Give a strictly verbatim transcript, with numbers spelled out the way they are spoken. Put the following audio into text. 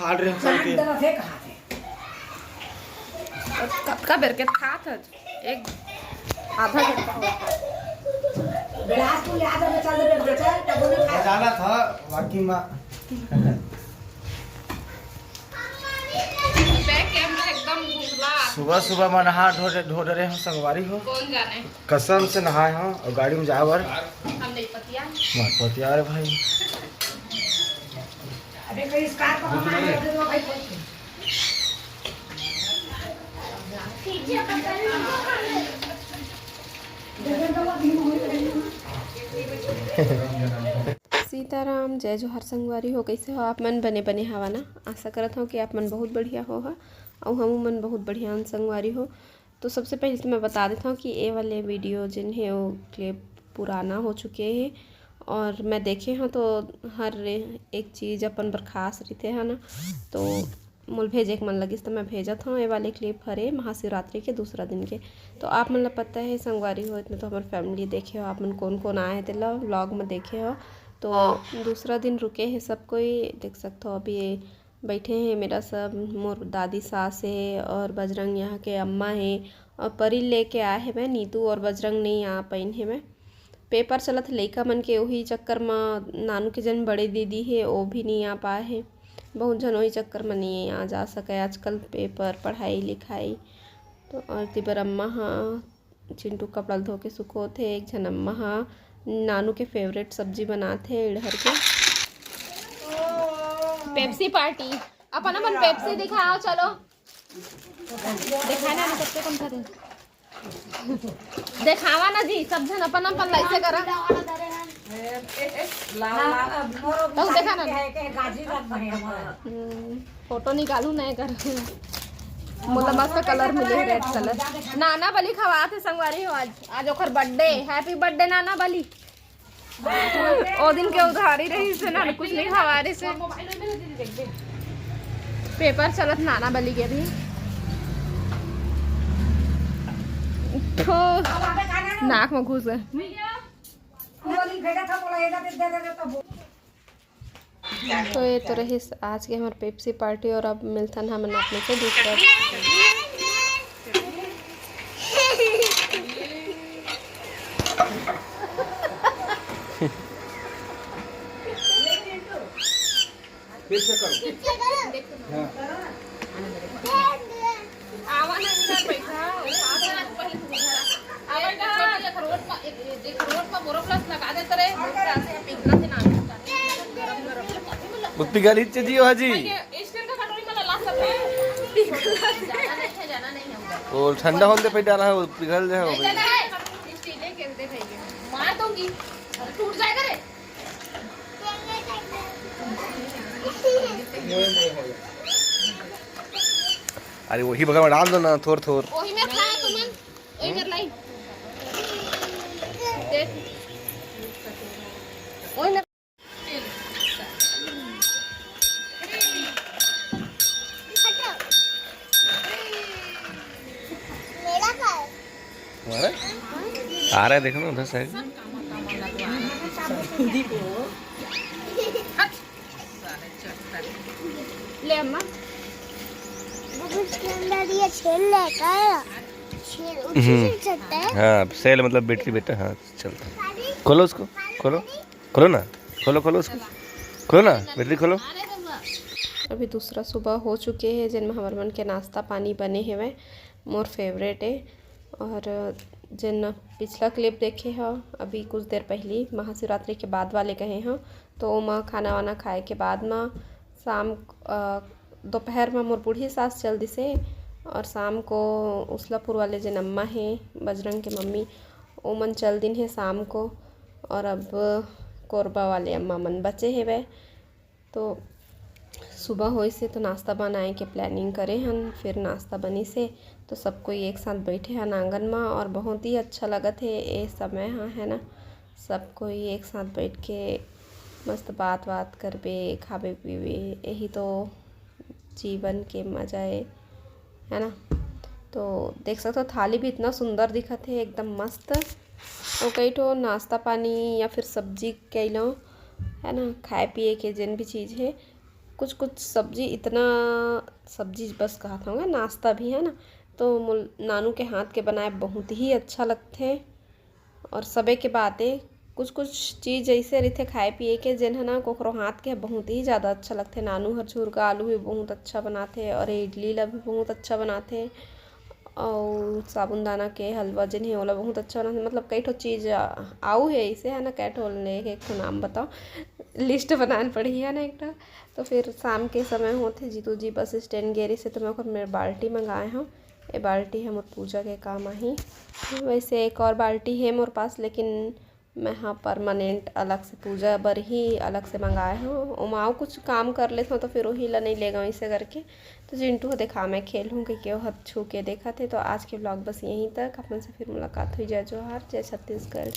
आल रहे हम सबके। कब का बेर के था, था एक आधा घंटा हो गया। बिलासपुर ले आ जाओ, चल दे बेटा, तब वो नहीं खाए। जाना था, बाकी माँ। बैक कैमरा एकदम धुंधला। सुबह सुबह में नहा धो रहे, धो रहे हम संगवारी हो। कौन जाने? कसम से नहाए हो और गाड़ी में जाए बर। हम नहीं पतिया। मत पतिया रे भाई। अबे कोई इस कार को हमारे दे दो भाई। सीताराम, जय जोहार संगवारी हो। कैसे हो आप मन? बने बने हवा ना? आशा करत हो कि आप मन बहुत बढ़िया हो हा, अउ हम मन बहुत बढ़िया हन संगवारी हो। तो सबसे पहले तो मैं बता देता हूँ कि ये वाले वीडियो जिन है वो क्लिप पुराना हो चुके हैं, और मैं देखे हूँ तो हर एक चीज़ अपन बर खास रहिथे है ना, तो मोल भेजे के मन लगिस तो मैं भेजत हूँ। ये वाले क्लिप हरे महाशिवरात्रि के दूसरा दिन के। तो आप मन ला पता है संगवारी हो, इतना तो हमारे फैमिली देखे हो, आप मन कौन कौन आए हैं तेला व्लॉग में देखे हो। तो दूसरा दिन रुके हैं सब कोई, देख सकते हो अभी ये बैठे हैं मेरा सब, मोर दादी सास है और बजरंग यहाँ के अम्मा है और परी लेके आए हैं मैं, नीतू और बजरंग नहीं आ पाइन है मैं। पेपर चलत हे लइका मन के, ओही चक्कर म नानू के जन बड़े दीदी हे, ओ भी नहीं आ पाए हे। बहुत झन ओही चक्कर म नहीं आ जा सके आजकल, पेपर, पढ़ाई, लिखाई। तो और तिबर अम्मा ह चिंटू कपड़ा ल धो के सुखोत हे, एक झन अम्मा ह नानू के फेवरेट सब्जी बनात हे इड़हर के। पेप्सी पार्टी, अपन अपन पेप्सी दिखाओ, चलो। दिखाना ना, सबसे कम था दे। देखावा ना जी, सब झन अपन अपन लाइसे करा। तो देखा ना। हम्म, फोटो निकालू ना एकर। मोला मस्त कलर मिले हे, रेड कलर। नाना बली खवात हे संगवारी हो आज, आज ओकर बर्थडे। हैप्पी बर्थडे नाना बली। ओ दिन के उधारी रहिस हे ना, कुछ नहीं खवा रहिस हे। पेपर चलत नाना बली के भी। थो, नाक में घुस गए। तो ये तो रहिस आज के हमर पेप्सी पार्टी, और अब मिलथन हमन आप में से दूसरा। फिर से करो। हाँ। आवा ना इधर बैठा, आवा ना, पहले तू इधर आ। आवा इधर, एक रोड पर, एक, एक रोड पर बोरोप्लस लगा देते रहे, बोरोप्लस से पिघला थे ना। गरम, गरम। वो पिघल ही चाहिए हो जी। ये स्टील का कटोरी में ला सकते हैं। पिघला थे। जाना नहीं है, जाना नहीं है उधर। वो ठंडा होने पे डाला है, वो पिघल जाए वो। नहीं जाना है, स्टील लेके दे भाई। मार दूंगी, टूट जाएगा रे। अरे वही बगल में डाल दो ना, थोर थोर। वही में था तुमन, वही में लाई। देख। वही में। मेरा का है? हमारा? आ रहा है, देखो ना उधर साइड। ले अम्मा। अब इसके अंदर ये छेल लेकर छेल उसी हम्म। से चलता है। हाँ, सेल मतलब बैटरी बेटा, हाँ, चलता है। खोलो उसको, खोलो, खोलो ना, खोलो, खोलो उसको, खोलो ना, बैटरी खोलो। अभी दूसरा सुबह हो चुके हे, जेन में हमर मन के नाश्ता पानी बने हेवय, मोर फेवरेट हे। और जेन पिछला क्लिप देखे हो अभी कुछ देर पहली, महाशिवरात्रि के बाद वाले कहे हो, तो ओमा खाना वाना खाए के बाद म शाम, अ, दोपहर म मोर बूढ़ी सास चल दिसे, और शाम को उसलापुर वाले जेन अम्मा हे, बजरंग के मम्मी, ओमन चल दिन हे शाम को। और अब कोरबा वाले अम्मा मन बचे हेवय। तो सुबह होइस हे तो नाश्ता बनाए के planning करे हन, फिर नाश्ता बनिस हे तो सब कोई एक साथ बैठे हन आंगन म, और बहुत ही अच्छा लगत हे ए समय ह, है ना। सब कोई एक साथ बैठ के मस्त बात बात करबे, खाबे पीबे, यही तो जीवन के मजा ए, है ना। तो देख सकते हो थाली भी इतना सुंदर दिखत हे, एकदम मस्त। और कई ठो नाश्ता पानी या फिर सब्जी कई लो, है ना, खाए पिए के जिन भी चीज़ हे, कुछ कुछ सब्जी, इतना सब्जी बस कहत हूँ, नाश्ता भी है ना, तो मोल नानू के हाथ के बनाए बहुत ही अच्छा लगथे। और सबे के बाते कुछ कुछ चीज़ ऐसे रहिथे खाए पिए के, जेन ह ना कोकरो हाथ के बहुत ही ज़्यादा अच्छा लगथे। नानू हर झुरका आलू भी बहुत अच्छा बनाथे और इडली ला भी बहुत अच्छा बनाथे। और साबुदाना के हलवा जेन हे ओला बहुत अच्छा बनाथे। मतलब कई ठो चीज़ आऊ हे ऐसे है ना, कै ठो ले एक ठो नाम बताओ, लिस्ट बनाए पड़ही है ना एक ठो। तो फिर शाम के समय होथे, जीतू जी बस स्टैंड गे रहिस हे, तो मैं ओकर मेर बाल्टी मंगाए हूँ। ये बाल्टी है मोर पूजा के काम आही। वैसे एक और बाल्टी है मोर पास, लेकिन मैं हाँ परमानेंट अलग से पूजा बर ही अलग से मंगाए हूँ। ओमा अउ कुछ काम कर लेथों तो फिर वही ला नहीं लेगा इसे करके। तो जिंटू ह देखा मैं खेलहूँ कि क्यों हथ छू के देखा थे। तो आज के ब्लॉग बस यहीं तक। अपन से फिर मुलाकात हुई। जय जोहार, जय छत्तीसगढ़।